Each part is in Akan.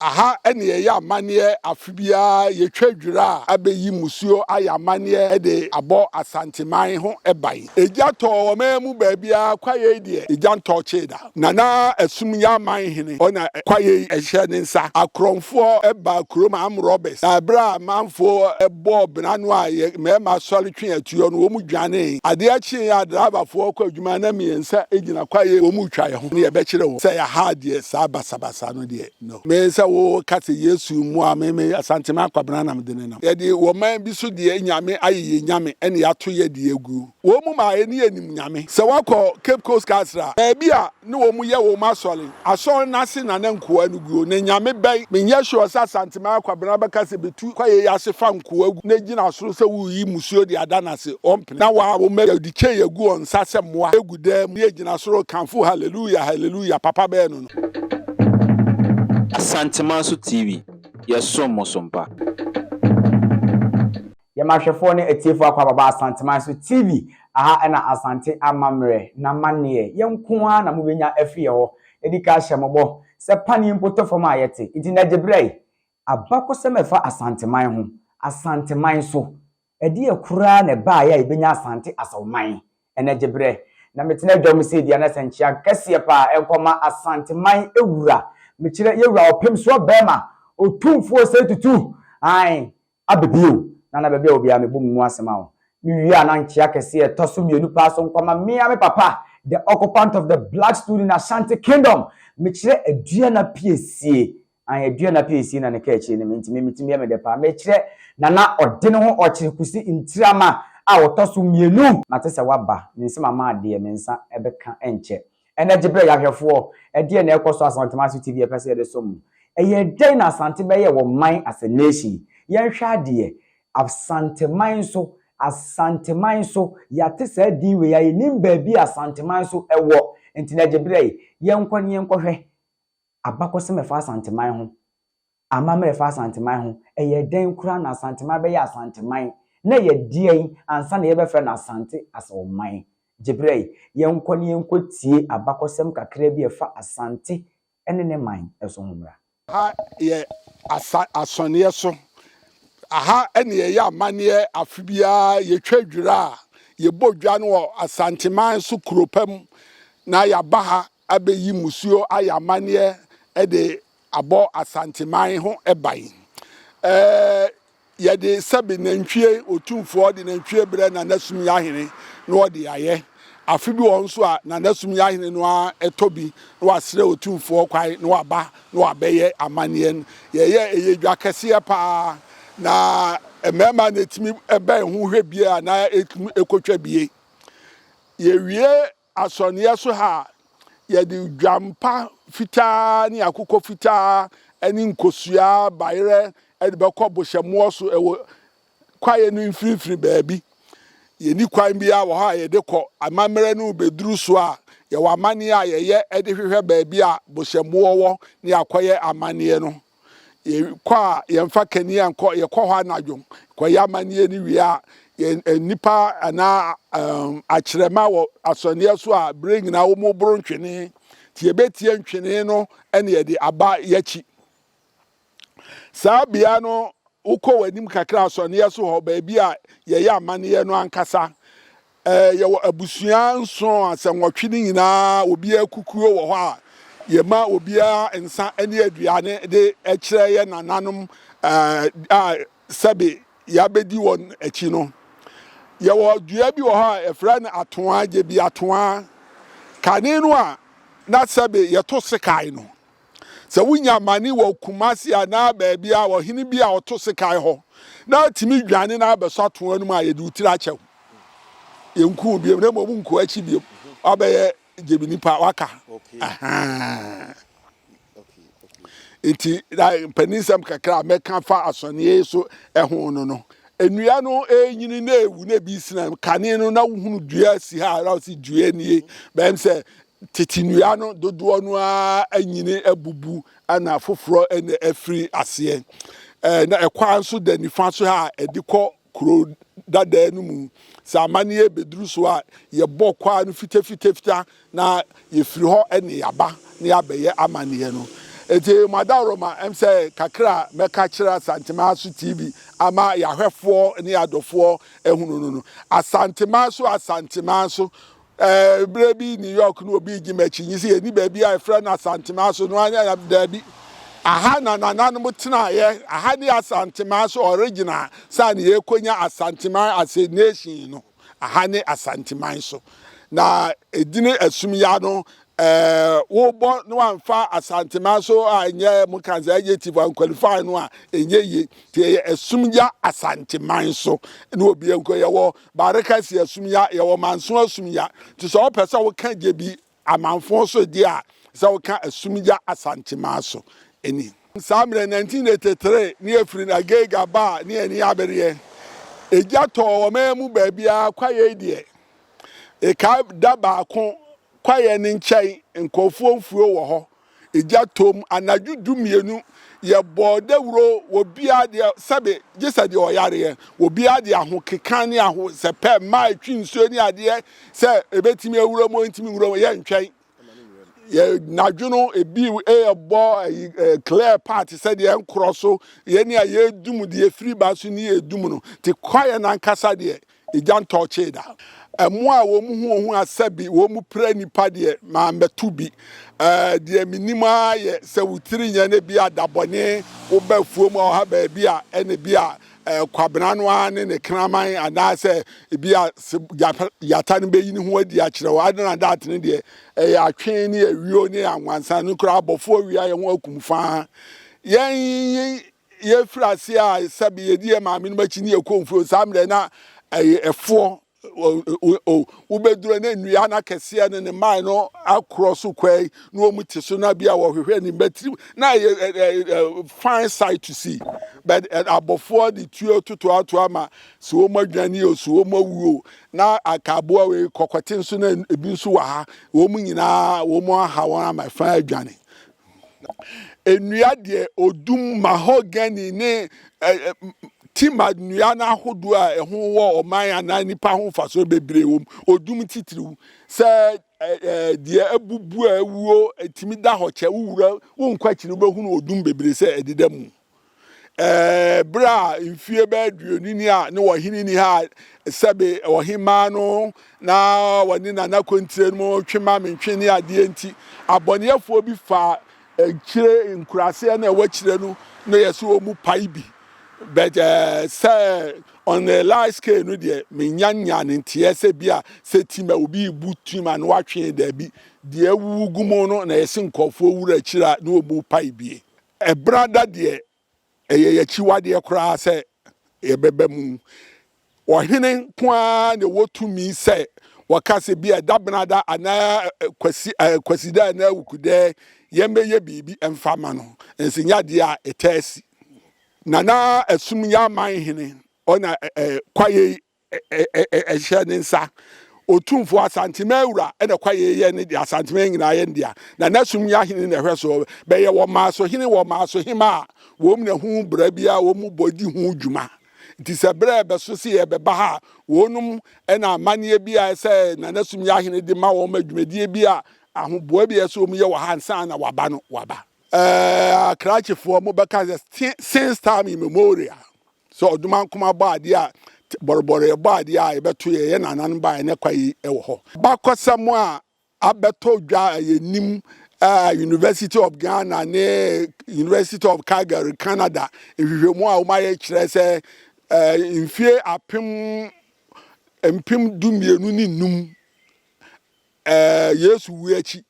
Aha ne yɛyɛ amanneɛ afe biara yɛtwa dwira a abɛyi mmusuo ayɛ amanneɛ de abɔ Asanteman ho ban. Egya tɔɔ ɔman mu baabiara, kwaeɛ yi deɛ egya ntɔɔ kyee da. Nana Asum yɛ aman hene, ɔna kwaeɛ yi hyɛ ne nsa. Akorɔmfoɔ baa kurom, armed robbers, na berɛ a amanfoɔ bɔɔ bena no a yɛ mmarima sɔre twee atuo no, wɔn dwanee. Adeɛ kyeeɛ a driverfoɔ kɔ adwuma na mmiɛnsa gyina kwaeɛ wɔn retwa yɛn ho na yɛbɛkyere wɔn sɛ yɛha deɛ saa basabasa no deɛ. No. Me sɛ wo ka sɛ Yesu mmoa me me Asantema Kwabena na mede ne nam. Yɛde wɔ man bi so deɛ Nyame ayɛ yɛn Nyame ɛna yɛato yɛ deɛ aguo. Wɔn mu maa yɛne yɛnim Nyame. Sɛ woakɔ Cape Coast Castle a, baabi a ne wɔn yɛ wɔn asɔre, asɔre no ase na na nkoa no guo. Na Nyame bɛn? Menyɛ sure sɛ Asantema Kwabena bɛka sɛ bɛtu kwaeɛ yi ase fa nkoa gu na gyina soro sɛ woreyi musuo de ada no ase. Ɔmpene. Na waa wo mma yɛde kyɛi agu wɔn nsa sɛ mmoa gu dan mu na yɛgyina soro rekamfo Hallelujah, Hallelujah. Papa bɛn no no? Asantemanso TV, yɛsom mo so mpa. Yɛma ahwɛfoɔ ne atiefoɔ akɔ ababa Asantemanso TV. Aha na Asante amammerɛ n'amanneɛ yɛn nko ara na mobɛnya afiri yɛn hɔ. Yɛdi ka hyɛ mo bɔ sɛ paneɛ mpo tɔ fam a yɛte. Nti nnɛ gye berɛ yi, abakɔsɛm a ɛfa Asanteman ho, Asanteman so, Ɛdeɛ koraa na ɛbaeɛ a yɛbɛnya Asante Asawman ɛnɛ gyeberɛ na metena dwam sei deɛ na sɛ nkyea kɛseɛ paa ɛnkɔma Asanteman wura mekyerɛ yɛwura ɔpemsoɔ bɛɛma Otumfoɔ Osei Tutu ae aba bio na na baabi a obiara mebɔ me mu asɛm a mewie a na nkyea kɛseɛ ɛtɔ so mmienu paa so nkɔma mea me papa the occupant of the black stool in Ashanti Kingdom mekyerɛ Aduana Piesie Ae aduan na pii na ne ka akyire no me nti me metumi yɛ me dɛ paa. Mekyerɛ Nana ɔde ne ho ɔkyere Kusi Ntirama a ɔtɔ so mmienu. Mate sɛ waba, me nsam ama adeɛ, me nsa bɛka ɛnkyɛ. Ɛnɛ gye berɛ yɛahwɛfoɔ, ɛdeɛn na ɛrekɔ so Asantemaso TV yɛpɛ sɛ yɛde som mo. Ɛyɛ dɛn na Asante bɛyɛ wɔ man as a nation? Yɛnhwɛ adeɛ, Asanteman nso, Asanteman nso, yɛate saa din wei a yɛnnim baabi a Asanteman nso wɔ. Nti nɛ gye berɛ yi, yɛnkɔ ne yɛnkɔhwɛ Abakɔsɛm a ɛfa Asanteman ho, amammerɛ a ɛfa Asanteman ho, ɛyɛɛ dɛn koraa na Asanteman bɛyɛɛ Asanteman, na ɛyɛ deɛn ansa na yɛbɛfrɛ no Asante as ɔman? Gyeberɛ yi, yɛnkɔ na yɛnkɔtie abakɔsɛm kakra bi a ɛfa Asante ne ne man so ho mmra. Ha yɛ asa asɔneɛ so. Aha ne yɛyɛ amanneɛ afe biara yɛtwa dwira a yɛbɔ dwa no wɔ Asanteman so kuro pa mu na yɛaba ha abɛyi mmusuo ayɛ amanneɛ de abɔ Asanteman ho ban. Ɛɛ yɛde sɛbe nantwie, Otumfoɔ de nantwie brɛ Nana Sumyahene na ɔde ayɛ. Afe bi wɔ hɔ nso a Nana Sumyahene no ara tɔ bi na wasrɛ Otumfoɔ kwan na waba na wabɛyɛ amanneɛ no. Yɛyɛ ɛyɛ dwa kɛseɛ pa ara na mmarima na ɛtumi bɛn ho hwɛ bie anaa ɛtumi kɔtwa bie. Yɛwie Asɔneɛ so ha a, yɛde dwampa fitaa ne akokɔ fitaa ne nkosua bayerɛ de bɛkɔ bohyɛmmoɔ so wɔ kwaeɛ no mfimfini baabi. Yɛnni kwan biara wɔ hɔ a yɛde kɔ. Amammerɛ no rebɛduru so a, yɛwɔ amanneɛ a yɛyɛ de hwehwɛ baabi a bohyɛmmoɔ wɔ na yɛakɔyɛ amanneɛ no. Yɛkɔ a, yɛmfa kanea nkɔ, yɛkɔ hɔ anadwo kɔyɛ amanneɛ no wie a, yɛn nnipa anaa um, akyerɛma wɔ asɔneɛ so a berɛ nyinaa wɔboro ntwene. Nti yɛbɛtie ntwene no ne yɛde aba yɛakyi. Saa bea no, wokɔ w'anim kakra asɔneɛ so hɔ, baabi a yɛyɛ amanneɛ no ankasa. Ɛɛ, yɛwɔ abusua nson a sɛ nwɔtwe no nyinaa obiara kukuo wɔ hɔ a, yɛma obiara nsa ne aduane de kyerɛ yɛn nananom a sɛbe yɛabɛdi wɔn akyi no. Yɛwɔ dua bi wɔ hɔ a yɛfrɛ no atoaa, gyebi atoaa. Kane no a na sɛbe yɛto sekan no, Sɛ wunya amane wɔ Kumasi anaa baabi a ɔhene bi a ɔto sekan hɔ na atumi dwane na abɛsɔ atoa no mu a, yɛde wo tiri akyɛ wo. Yɛnku wo biom, na mmom nkɔ akyi biom. Wabɛyɛ gyebi nipa, waka. Nti na mpaninsɛm kakra a mɛka fa asɔneɛ yi so ɛho no no. Nnua no ɛrenyini na ɛwu na ebi sina kane no na wohunu dua si ha na wosi dua nie bɛm sɛ Tete nnua no dodoɔ no ara anyini abubu na foforɔ na afiri aseɛ. Na ɛkwan nso da nifa so ha a ɛde kɔ kuro dadaa no mu. Sɛ amanneɛ bɛduru so a, yɛbɔ kwan no fitafitafita na yɛfiri hɔ ne yɛaba na yɛabɛyɛ amanneɛ no. Enti mo adaworoma ɛm sɛ kakra a mɛka kyerɛ Asanteman so TV ama yɛahwɛfoɔ ne yɛadɔfoɔ ahunu no no. Asanteman so Asanteman so ɛɛ berɛ bi New York no obi regye m'akyi nyi sɛ yɛni baabi a yɛfrɛ no Asanteman so no anyɛ daabi. Aha na nananom tenaeɛ, aha ne Asanteman so original saa ne yɛkɔnya Asanteman as a nation no. Aha ne Asanteman so. Na edini asum ya no, ɛɛ wobɔ na wamfa Asanteman so a ɛnyɛ mo kan sɛ adjective anqualify no a ɛnyɛ yie. Nti ɛyɛ asum ya Asanteman so na obi nkɔ yɛwɔ Bareka si asum ya, yɛwɔ Manso asum ya. Nti sɛ wopɛ sɛ woka gye bi amanfo so deɛ a sɛ woka asum ya Asanteman so ɛni. Saa mmerɛ 1983 ne yɛfiri Nagega ba a ne yɛn ani abereɛ. Egya tɔɔ ɔman mu baabiara kwaeɛ yi deɛ. Ekae da baako kwaeɛ no nkyɛn nkurɔfoɔ mfuo wɔ hɔ. Egya tɔm anadwo 12 yɛbɔɔ dawuro obiara deɛ sɛbe gye sɛ deɛ ɔyareɛ obiara de ahokeka ne ahosɛpɛ mmaa etwi nsuo ne adeɛ sɛ ebetumi awura mu ntumi nwura mu yɛntwɛn yɛ nadwo no ebi ɛbɔ ɛyi ɛɛ clear part sɛdeɛ nkorɔ so yɛn a yɛdum deɛ efiri ba so ne yɛdum no te kwaeɛ nankasa deɛ egya ntɔɔkye da. Ɛmoa a wɔn ho ohun asɛbi wɔn mu pira nipa deɛ maa mbɛto bi. Deɛ minim ara yɛ sɛ wotiri nyɛ ne bi a dabɔne woba afuom a ɔha baabi a ɛna bi a kwabena no ara ne ne kraman anaasɛ ebi a gyata no bɛyi ne ho adi akyerɛ wo. Other than that no deɛ ɛyɛ atwe ne awio ne anwansa no koraa abɔfoɔ awia yɛn ho akum faa. Yɛn yɛfiri ase a sɛbi yɛdi yɛn maame no akyi ne yɛkɔ mfuo saa mmerɛ na ɛyɛ ɛfoɔ wobɛduro ne nnua no akɛseɛ no ne mman no akorɔ so kwae na wɔn te so na bi a wɔhwehwɛ ne mmatiri na ɛyɛ fine sight to see, but abɔfoɔ de tuo totoatoa ma sɛ wɔn adwane o, sɛ wɔn awuo na aka aboa wei kɔkɔte nso na ebi nso wɔ ha, wɔn nyinaa wɔn aha wɔn ama fa adwane. Nnua deɛ odum, mahogany ne timber nnua no ahodoɔ a ɛho wɔ ɔman anaa nipa ho mfasoɔ bebree wɔ mu. Odum titiriw sɛ deɛ abubu a awuo etumi da hɔ kyɛ wowura wonkɔ akyiri wobɛhunu odum bebree sɛ ɛdeda mu. Bere a mfie bɛyɛ 20 ni a ne ɔhene ni ha a sɛbe ɔhemmaa no na wɔne Nana Kontire no twe ma mentwe ne adeɛ nti abɔneɛfoɔ bi fa akyire nkuraseɛ na ɛwɔ akyire no na yɛ sɛ wɔn mu pae bi, but sɛ on a large scale no deɛ menya nya ne nteɛ sɛ bi a sɛ tim a obi bu tim a na watwe daabi deɛ awuwu gu mu no na yɛse nkɔfoɔ wura akyire a na wɔn mu pae bie. Ɛbrada deɛ ɛyɛ yɛakyiwadeɛ koraa sɛ yɛbɛba mu. Ɔhene nko ara na ɛwɔ tumi sɛ wɔka sɛ bi a ɛda benada anaa kwasi kwasida anaa awukudɛ yɛmmɛyɛ biribi mfa ma no. Nso nyɛ adeɛ a ɛtaa si. Nana Asum yɛ aman hene ɔna kwaeɛ yi ɛhyɛ ne nsa. Otumfoɔ Asantema awura ɛna kwaeɛ yɛ ne deɛ, Asantema nyinaa yɛ ne dea. Na n'asum yɛ ahene na ɛhwɛ so. Bɛyɛ wɔ maa so hene wɔ maa so hema a wɔn na ho bra biara wɔn mu bɔ di ho dwuma. Nti sɛ berɛ ɛbɛso sɛ yɛbɛba ha a, wɔnom ɛna amanneɛ bi a ɛsɛ nanasum yɛ ahene de ma wɔn adwumadie bi a ahoboa bi a ɛsɛ wɔn yɛ wɔ ha ansa na waba no waba. Akrakyefoɔ mo bɛka sɛ since time immemorial sɛ ɔdomankoma bɔ adeɛ a bɔrebɔre bɔ adeɛ a yɛbɛto yɛ yɛ nananom ba ɛnɛ kwa yi wɔ hɔ. Bakɔsɛm a abɛtɔ dwa a yɛnim University of Ghana ne University of Calgary, Canada nhwehwɛmu a wɔayɛ kyerɛ sɛ mfie 1025 Yesu wu akyi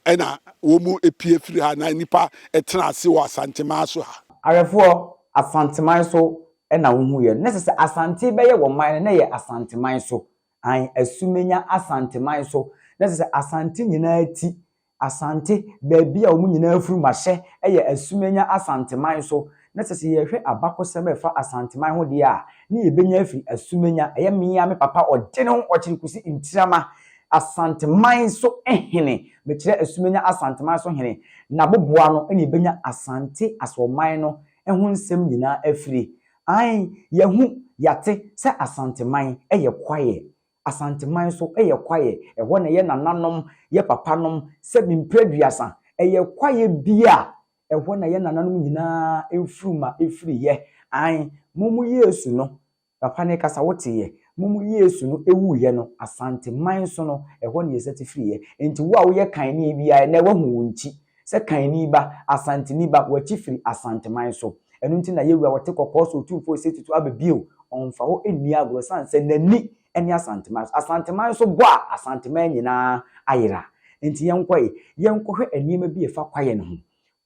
ɛna wɔn mu epie firi ha na nipa tena ase wɔ Asanteman so ha. Ahwɛfoɔ, Asanteman so na wohuiɛ no. Na ɛsɛ sɛ Asante bɛyɛ wɔn man no, na ɛyɛ Asanteman so. Ae, Asumenya Asanteman so. Na ɛsɛ sɛ Asante nyinaa ti, Asante, baabi a wɔn nyinaa firi mu ahyɛ yɛ Asumenya Asanteman so. Na ɛsɛ sɛ yɛhwɛ abakɔsɛm a ɛfa Asanteman ho deɛ a, ne yɛbɛnya afiri Asumenya. Ɛyɛ me ara me papa ɔde ne ho ɔkyere Kusi Ntirama, Asanteman so hene. Mekyerɛ Asumenya Asanteman so hene. N'aboboa no na yɛbɛnya Asante Asoɔman no ho nsɛm nyinaa afiri. Ae, yɛahu, yɛate sɛ Asanteman yɛ kwaeɛ. Asanteman nso yɛ kwaeɛ. Ɛhɔ na yɛ nananom, yɛ papanom, sɛ mprɛ 30, ɛyɛ kwaeɛ bi a Ɛhɔ na yɛn nananom nyinaa mfuruma firiiɛ. Aane, mo mo Yesu no, papa no rekasa woteeɛ, mo mo Yesu no wuiɛ no, Asanteman so no, ɛhɔ na yɛsate firiiɛ. Enti wo a woyɛ Kanni biara, ɛnnɛ woahu wo nkyi sɛ Kanni ba, Asanteni ba, w'akyi firi Asanteman so. Ɛno nti na yɛn wura ɔte kɔkɔɔ so Otumfoɔ Osei Tutu aba bio, ɔmfa hɔ nni agorɔ ɛsiane sɛ n'ani ne Asanteman so. Asanteman so bɔ a, Asanteman nyinaa ayera. Enti yɛnkɔ ɛ, yɛnkɔhwɛ nneɛma bi a ɛfa kwaeɛ no ho.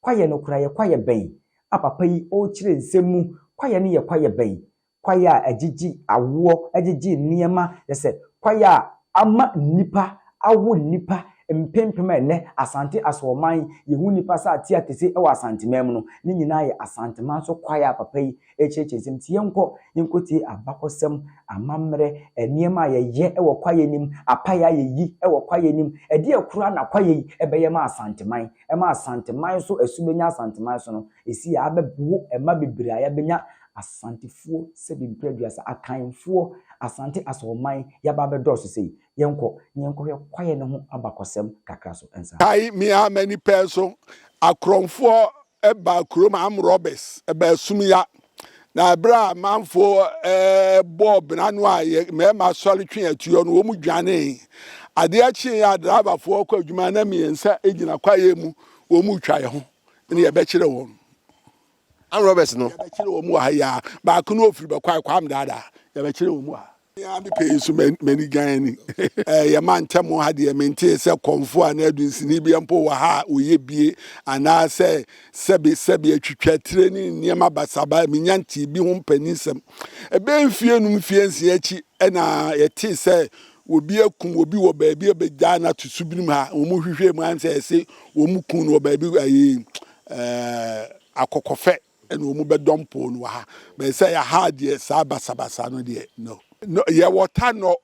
Kwaeɛ no koraa yɛ kwaeɛ bɛn a papa yi ɔrekyerɛ nsɛm mu? Kwaeɛ no yɛ kwaeɛ bɛn? Kwaeɛ a ɛgyegye awoɔ, ɛgyegye nneɛma, kyerɛ sɛ kwaeɛ a ama nnipa awo nnipa mpempem a ɛnnɛ Asante Asoɔman yɛhu nnipa sɛ ate atese wɔ Asanteman mu no, ne nyinaa yɛ Asanteman so kwaeɛ a papa yi rekyerɛkyerɛ nsɛm. Nti yɛnkɔ yɛnkɔtie abakɔsɛm, amammerɛ, nneɛma a yɛyɛ wɔ kwaeɛ no mu, apaeɛ a yɛyi wɔ kwaeɛ no mu, ɛdeɛ koraa na kwaeɛ yi bɛyɛ ma Asanteman, ɛma Asanteman so asu bɛnya Asanteman so no, ɛsi a abɛwo mma bebree a yɛabɛnya Asantefoɔ sɛbi mprɛ aduasa, Akanfoɔ, Asante Asɔɔman, yɛaba abɛdɔɔso sei. Yɛnkɔ na yɛnkɔhwɛ kwaeɛ no ho abakɔsɛm kakra so nsa. Kae me ara m'ani pɛɛ so. Akorɔmfoɔ baa kurom, armed robbers baa Sumya. Na ɛberɛ a amanfoɔ bɔɔ bena no a mmarima sɔre twe atuo no, wɔn dwanee. Adeɛ kyeeɛ a driverfoɔ kɔ adwuma na mmiɛnsa gyina kwaeɛ mu, wɔn retwa yɛn ho na yɛbɛkyerɛ wɔn. Armed robbers no. Yɛbɛkyerɛ wɔn wɔ ha yi ara. Baako no ɔfiri Bɛkwae, Kwame Daadaa. Yɛbɛkyerɛ wɔn wɔ ha. Me ara me pɛ yi nso m'ani gyan ani. Yɛ mantam ha deɛ mentee sɛ kɔmfoɔ anaa dunsini bi mpo wɔ ha a ɔyɛ bie anaasɛ sɛbe sɛbe atwitwa tire ne nneɛma basabasa menya ntee bi ho mpaninsɛm. Ɛbɛyɛ mfie num mfie nsia akyi na yɛtee sɛ obi akum obi wɔ baabi a bɛgyaa no ato subinom ha. Wɔn hwehwɛɛ mu ayɛ sɛ ɛse wɔn kum no wɔ baabi ayi ɛɛ akɔkɔfɛ. Ɛna wɔn bɛ dɔm poo no wɔ ha bɛyɛ sɛ yɛ ha deɛ saa basabasa no deɛ no. No yɛwɔ tanɔ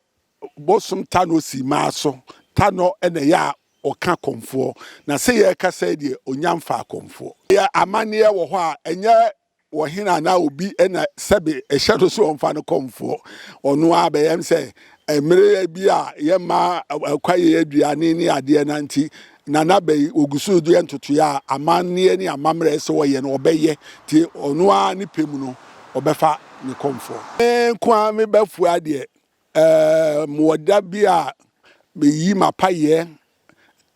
bosom tanɔ si maa so tanɔ ɛna ɛyɛ a ɔka kɔmfoɔ na sɛ yɛ kasa yi deɛ ɔnya nfaa kɔmfoɔ. Yɛ amaneɛ wɔ hɔ a ɛnyɛ ɔhene anaa obi ɛna sɛbe ɛhyɛ no so ɔnfa no kɔmfoɔ ɔno ara bɛyɛ sɛ Mmere bi a yɛmma kwaeɛ aduane ne adeɛ na nti Nana bɛ yi ɔgu so yɛ ntotoeɛ a amanneɛ ne amammerɛ ɛsɛ ɔyɛ no ɔbɛyɛ nti ɔno ara ne pɛ mu no ɔbɛfa ne kɔmfoɔ. Me nko ara me ba fua deɛ ɛɛ mewɔ da bi a meyi m'apayɛ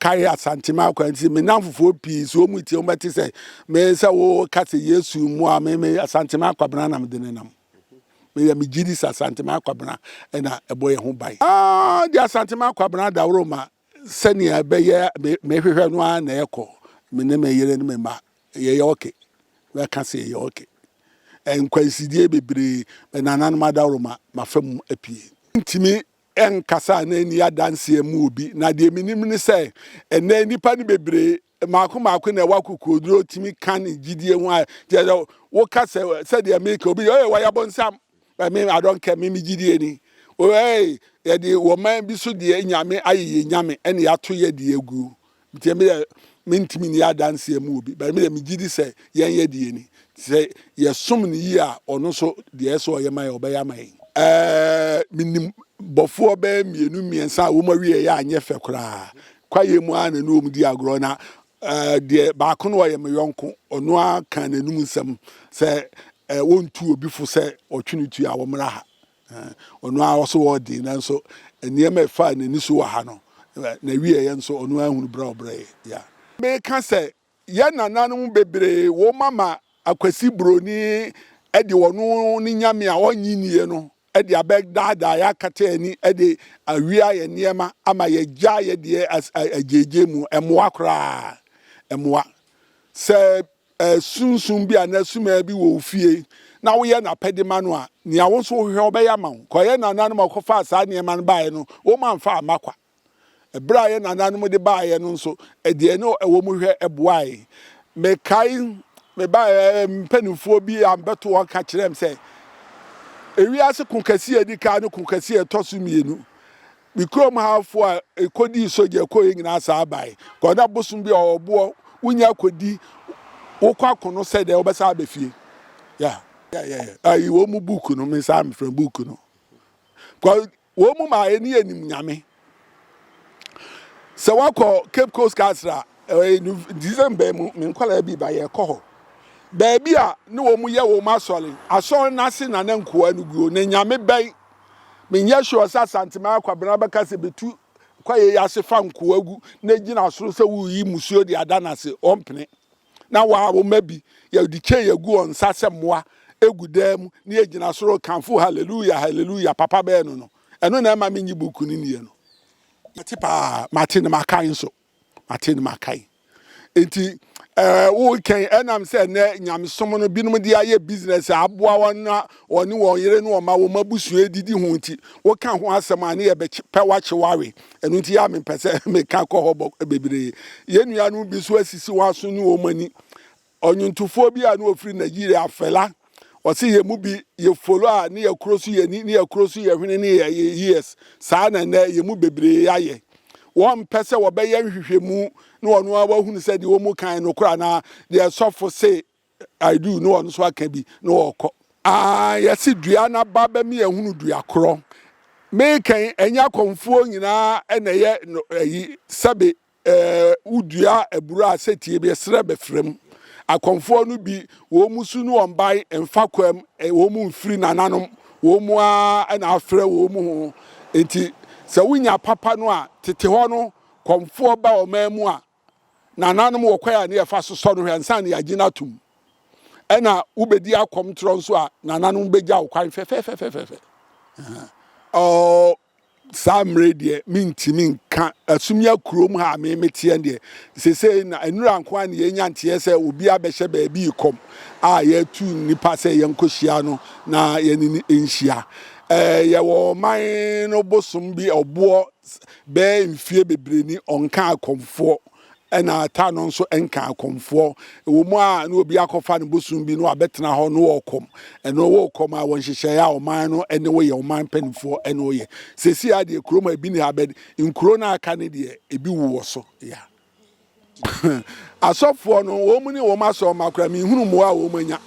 kae Asantema akwan nti me nnamfofoɔ pii sɛ wɔn tie wɔn bɛte sɛ me sɛ wo ka sɛ Yesu mu a me me Asantema akwabena na mede nenam. Meyɛ me gyidi sɛ Asantema akwabena na ɛbɔ yɛn ho ban. Ah, de Asantema akwabena daworo ma sɛnea ɛbɛyɛ mehwehwɛ no ara na ɛkɔ. Me ne me yere ne me mma yɛyɛ ɔke. Mɛka sɛ yɛyɛ ɔke. Nkwansidie bebree me nananom adaworo ma mafa mu apue. Ntumi nkasa anaa nni adanseɛ mma obi, na deɛ menim ne sɛ, ɛnnɛ nnipa no bebree, mmaako mmaako na ɛwɔ akokoɔduro tumi ka ne gyidie ho a, kyerɛ sɛ woka sɛ sɛdeɛ meka obi, ee wɔyɛ bonsam, but me I don't care, me me gyidie ni. Ee yɛde wɔ man bi so deɛ nyame ayɛ yɛ nyame ɛna yɛato yɛ deɛ aguo. Nti me deɛ mentumi nni adanseɛ mu obi, but me deɛ megye di sɛ yɛn yɛ deɛ ni. Sɛ yɛsom no yie a, ɔno nso deɛ ɛsɛ ɔyɛ ma yɛn, ɔbɛyɛ ama yɛn. Ɛɛ, menim bɔfoɔ bɛyɛ mmienu mmiɛnsa a wɔn awieeɛ anyɛ fɛ koraa. Kwaeɛ mu ara na ne wɔn di agorɔ na ɛɛ deɛ baako no ɔyɛ me yɔnko, ɔno ara ka n'anum nsɛm sɛ ɛɛ wɔntu obi fo sɛ ɔtwe ne tuo a wɔmmra ha. Ɔno ara ɔso wɔ den nanso nneɛma a ɛfaa n'ani so wɔ ha no, n'awieeɛ nso ɔno ara hunu berɛ a ɔbrɛeɛ. Yeah. Meka sɛ yɛn nananom bebree wɔn ama Akwasi Broni de ɔno ne nyame a ɔnnye nnie no de abɛdaadaa yɛn akata yɛn ani de awia yɛn nneɛma ama yɛagya yɛn deɛ agyeegyee mu. Ɛmmoa koraa. Ɛmmoa. Sɛ sunsum bi anaa sumaa bi wɔ wo fie na woyɛ n'apɛde ma no a, nea wo nso wohwehwɛ ɔbɛyɛ ama wo. Kɔ yɛn nananom a wɔkɔfaa saa nneɛma no baeɛ no, wɔamfa amma kwa. Ɛberɛ a yɛn nananom de baeɛ no nso, deɛ na ɛwɔ mu hwɛ boae. Mekae me ba mpanimfoɔ bi a mebɛto wɔn ka kyerɛɛ me sɛ, ewiase ko kɛseɛ a ɛdi kan ne ko kɛseɛ a ɛtɔ so mmienu, Me kurom hafo a ekodii sogya kɔe nyinaa saa bae. Kɔ na bosom bi a ɔboɔ wonya kɔdi wokɔ akono sɛ dɛ wobɛsan aba fie. Yeah. Yeah, yeah, yeah. Ayi wɔn mu book no, me saa mefrɛ book no. Kɔ wɔn mu maa yɛne yɛnim nyame. Sɛ wakɔ Cape Coast Castle a, Ɛɛ December mu me nkwadaa bi ba yɛkɔ hɔ. Baabi a ne wɔn yɛ wɔn asɔre. Asɔre no ase na na nkoa no guo. Na nyame bɛn. Menyɛ sure sɛ Asanteman Akwabena bɛka sɛ bɛtu kwaeɛ yi ase fa nkoa gu na gyina soro sɛ woreyi musuo de ada no ase. Ɔmpene. Na waa wo mma bi, yɛde kyɛn agu wɔn nsa sɛ mmoa gu dan mu na yɛgyina soro rekamfo hallelujah, hallelujah, papa bɛyɛ no no. Ɛno na ɛma menye book no nnie no. Mate paa, mate na makae nso. Mate na makae. Nti ɛɛ wokɛn ɛnam sɛ ɛnɛ nyamesom no binom de ayɛ business a aboa wɔn na wɔne wɔn yere ne wɔn mma wɔn abusua didi ho nti woka ho asɛm a ne yɛbɛpɛ wakye wawe. Ɛno nti yɛ a mempɛ sɛ meka kɔ hɔ bɔ bebree. Yɛn nuanom bi nso asisi wɔn aso ne wɔn ani. Ɔnwontofoɔ bi a na ɔfiri Nigeria, Fela, ɔse yɛn mu bi yɛ follow a ne yɛ koro so yɛ ani, ne yɛ koro so yɛ hwene ne yɛ ears. Saa na nnɛ yɛn mu bebree ayɛ. Wɔmpɛ sɛ wɔbɛyɛ nhwehwɛmu na wɔn ara wɔahunu sɛ deɛ wɔn kan nokorɛ anaa deɛ sɔfo se I do na ɔno nso aka bi na ɔkɔ. Ah yɛse dua no aba bɛme yɛhunu dua korɔ. Meka yi ɛnyɛ akɔmfoɔ nyinaa na ɛyɛ no ayi sɛbe eh, wo dua aburo a sɛ tie bi ɛserɛ bɛfrɛ mu. Akɔmfoɔ no bi wɔn mu su ne wɔn ban mfa kwam eh, wɔn mu mfiri nananom wɔn mu ara na afrɛ wɔn mu ho. Nti sɛ wonya papa no a tete hɔ no kɔmfoɔ ba ɔman mu a Nananom wɔ kwan a ne yɛfa so sɔ no hwɛ ansa na yɛagye no atom. Ɛna wobɛdi akɔmtorɔ nso a, nananom bɛgya wo kwan fɛfɛfɛfɛfɛ. Ɔɔ, saa mmerɛ deɛ mentumi nka Asumia kurom ha a me meteɛ deɛ sesei na nnura nko a na yɛnya nteɛ sɛ obi abɛhyɛ baabi rekɔm a yɛatu nnipa sɛ yɛnkɔhyia no na yɛne no nhyia. Ɛɛ, yɛwɔ ɔman no bosom bi ɔboɔ Bɛyɛ mfie bebree ni ɔnka akɔmfoɔ ɛna ata no nso nka akɔmfoɔ. Ɛwɔ mu a na obi akɔfa ne bosom bi na wabɛtena hɔ na ɔrekɔm. Ɛno wɔrekɔm a wɔ nhyehyɛeɛ a ɔman no ne wo yɛ, ɔman mpanimfoɔ ne wo yɛ. Seesei ara deɛ kurom a ebi ni ha but nkuro no a aka no deɛ ebi wowɔ so. Yeah. Asɔfoɔ no wɔn ne wɔn asɔremma koraa menhunu mmoa a wɔn anya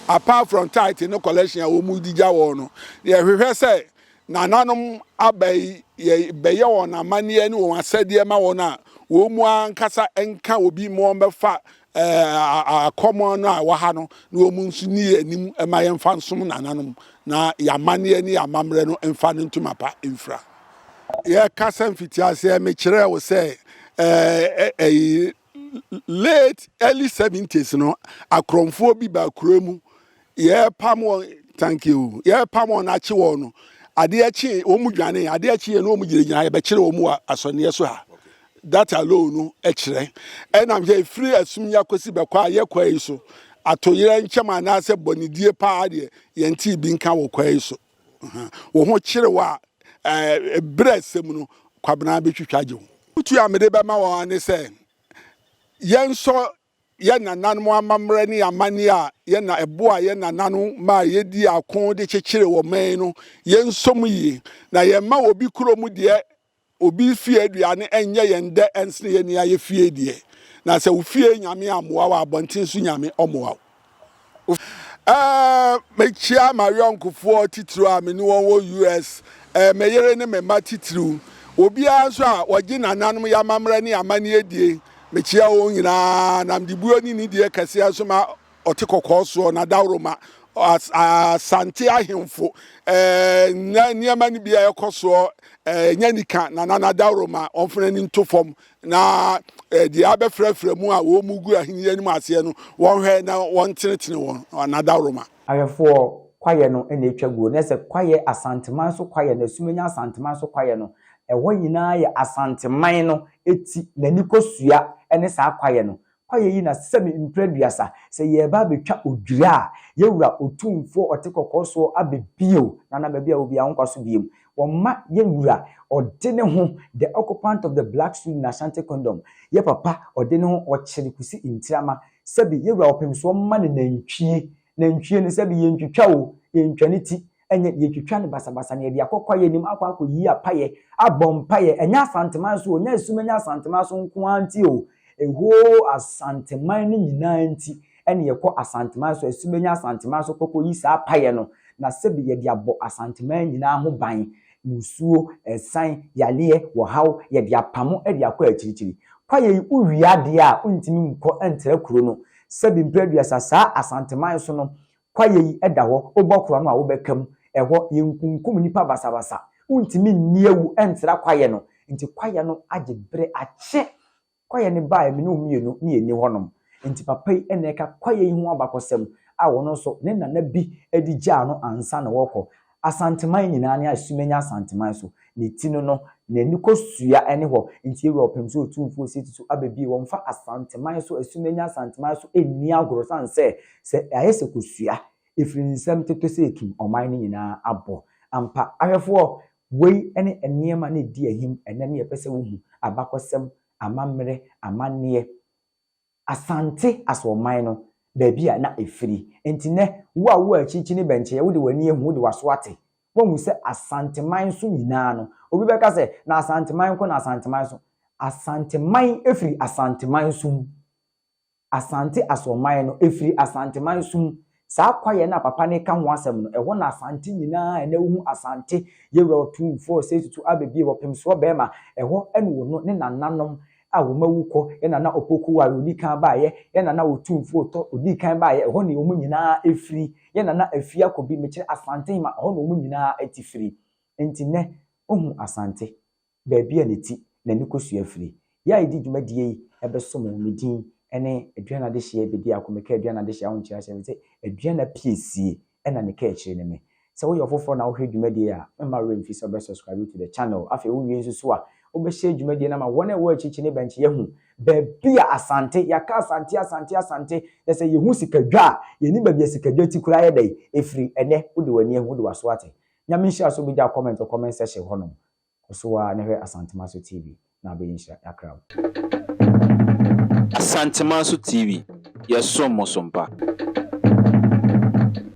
apart from tithe ne collection a wɔn de gya wɔn no. Yɛhwehwɛ sɛ nananom aba yi yɛbɛyɛ wɔn amanneɛ ne wɔn asɛdeɛ ma wɔn a wɔn mu ankasa nka obi ma wɔn bɛfa akɔm no a ɛwɔ ha no na wɔn nso ni yɛn anim ma yɛmfa nsom nananom na yɛn amanneɛ ne yɛn amammerɛ no mfa no ntoma pa mfira. Yɛkasa mfitiaseɛ mekyerɛɛ wo sɛ ɛyi late early 70s no akorɔmfoɔ bi baa kuro mu yɛrepam wɔn thank you yɛrepam wɔn akye wɔn no adeɛ kye wɔn mu dwane adeɛ kye yɛn no wɔn mu gyinagyina yɛbɛkyerɛ wɔn mu wɔ asɔneɛ so ha that alone no kyerɛ ɛnam sɛ ɛfiri asum yi akɔsi bɛkɔ a yɛkɔ yi so atoyerɛ nkyɛm anaasɛ bɔnedie paa deɛ yɛntee bi nka wɔ kwa yi so. Wo ho kyere wo a, berɛ a ɛsɛ mu no, Kwabena bɛtwitwa agye wo. Afotuo a mede bɛma wɔn ara ne sɛ, yɛnsɔ yɛn nananom amammerɛ ne amanneɛ a yɛn na ɛboaa yɛn nananom maa yɛdii ako de kyekyeree ɔman yi no, yɛnsɔ mu yie, na yɛmma obi kurom deɛ Obi fie aduane nyɛ yɛn dɛ nsene yɛn nea yɛ fie deɛ. Na sɛ wo fie nyame ammoa wo a, abɔnten so nyame ɔmmoa wo. Ɛɛ, mekyia m'ayɔnkofoɔ titiriw a me ne wɔn wɔ US, ɛɛ, me yere ne me mma titiriw. Obiara nso a ɔgye nananom yɛ amammerɛ ne amanneɛ die, mekyia wɔn nyinaa, na mede buo ne nidie kɛseɛ nso ma ɔte kɔkɔɔ soɔ na dawuroma Asante ahemfo na nneɛma no bi a ɛkɔ soɔ ɛnyɛ nika na nana dawuroma ɔmfena ani nto fam na deɛ abɛfrafra mu a wɔn mu gu ahenni anim aseɛ no wɔnhwɛ na wɔntenetene wɔn na dawuroma. Ahwɛfoɔ, kwaeɛ no na ɛtwa guo. Na sɛ kwaeɛ, Asanteman so kwaeɛ no, Asumenya Asanteman so kwaeɛ no, ɛhɔ nyinaa yɛ Asanteman no ti, n'ani kɔsua ne saa kwaeɛ no. Kwaeɛ yi na sɛbe mprɛ aduasa, sɛ yɛreba abɛtwa odwira a, yɛn wura Otumfoɔ ɔte kɔkɔɔ soɔ abɛ bio, na na baabi a obiara nkwa so biom. Wɔma yɛn wura ɔde ne ho, the occupant of the black suit in Ashanti Kingdom, yɛ papa ɔde ne ho ɔkyere Kusi Ntirama, sɛbe yɛn wura Ɔpemsoɔ ma no nantwie, nantwie no sɛbe yɛntwitwa o, yɛntwa ne ti, Ɛnyɛ yɛtwitwa no basabasa na yɛde akɔ kwaeɛ no mu akɔ akɔyi apaeɛ, abɔ mpaeɛ. Ɛnyɛ Asanteman so o, ɛnyɛ Asumanya Asanteman so nko ara nti o, ɛhoo Asanteman no nyinaa nti ɛna yɛkɔ Asanteman so, Asumanya Asanteman so kɔkɔyi saa apaeɛ no, na sɛbi yɛde abɔ Asanteman nyinaa ho ban, mmusuo, ɛsan, yareɛ, ɔhaw, yɛde apamo de akɔ akyirikyiri. Kwaeɛ yi wowie adeɛ a wontumi nkɔ ntra kuro no. Sɛbi mprɛ aduasa saa Asanteman so no kwaeɛ yi da hɔ, wobɔ korɔ no a wobɛka mu. Ɛhɔ yɛnkunkum nnipa basabasa. Wontumi nni awu ntra kwaeɛ no. Nti kwaeɛ no agye berɛ akyɛ. Kwaeɛ no baeɛ me ne wo mmienu ne yɛnni hɔnom. Nti papa yi na ɛka kwaeɛ yi ho abakɔsɛm a ɔno nso ne nana bi de gyaa no ansa na wɔrekɔ. Asanteman nyinaa ne Asumenya Asanteman so. Ne ti no no, n'ani kɔ sua ne hɔ. Nti yɛwura ɔpem sɛ Otumfoɔ Osei Tutu abɛbie wɔmfa Asanteman so, Asumenya Asanteman so nni agorɔ sane sɛ, sɛ ayɛ sɛ kosua, ɛfiri nsɛm totɔ sɛ ekim ɔman no nyinaa abɔ. Ampa, ahwɛfoɔ, wei ne nneɛma na ɛdi ahim ɛnnɛ ne yɛpɛ sɛ wohu abakɔsɛm, amammerɛ, amanneɛ, Asante as ɔman no, baabi a na ɛfiri. Enti nnɛ, wo a wowɔ akyirikyiri ne bɛnkyɛeɛ, wode w'ani ahu, wode w'aso ate. Woahu sɛ Asanteman so nyinaa no, obi bɛka sɛ, na Asanteman nko na Asanteman so. Asanteman firi Asanteman so mu. Asante as ɔman no, ɛfiri Asanteman so mu. Saa kwaeɛ no a papa no reka ho asɛm no, ɛhɔ na Asante nyinaa, ɛnnɛ wohu Asante, Yɛwura Otumfoɔ Osei Tutu Abebie, Ɔpemsoɔ Barima, ɛhɔ na ɔno ne nananom a wɔn awu kɔ, yɛn Nana Opoku Ware ɔdii kan baeɛ, yɛn Nana Otumfoɔ Otɔ ɔdii kan baeɛ, ɛhɔ na wɔn nyinaa firi, yɛn Nana Afia Kobi, mekyerɛ Asantehema, ɛhɔ na wɔn nyinaa te firi. Enti nnɛ, wohu Asante, baabi a ne ti, n'ani kosua firi. Yɛ a yɛdi dwumadie yi bɛsom wo, me din ne Aduana Adehyeɛ Bediako, meka Aduana Adehyeɛ a wonkyerɛ aseɛ, mese Aduana Piesie ɛna ne kaakyire ne me. Sɛ woyɛ ɔfoforɔ na wohwɛ dwumadie yi a, mma wo werɛ mfi sɛ wobɛ subscribe to the channel. Afei wowie nso so a, wobɛ share dwumadie no ama wɔn a ɛwɔ akyirikyiri ne bɛnkye yɛahu baabi a Asante, yɛaka Asante, Asante, Asante, na sɛ yɛhu sikadwa a, yɛnim baabi a sikadwa ti koraa yɛ dɛn, ɛfiri. Ɛnɛ, wode w'ani ahu, wode w'aso ate. Nyame nhyira wo sɛ wobɛgyaa comment wɔ comment section hɔnom. Kɔ so ara na hwɛ Asantemaso TV na abɛyɛ nhyira. Yɛakra wo. Asantemaso TV, yɛsom mo so mpa.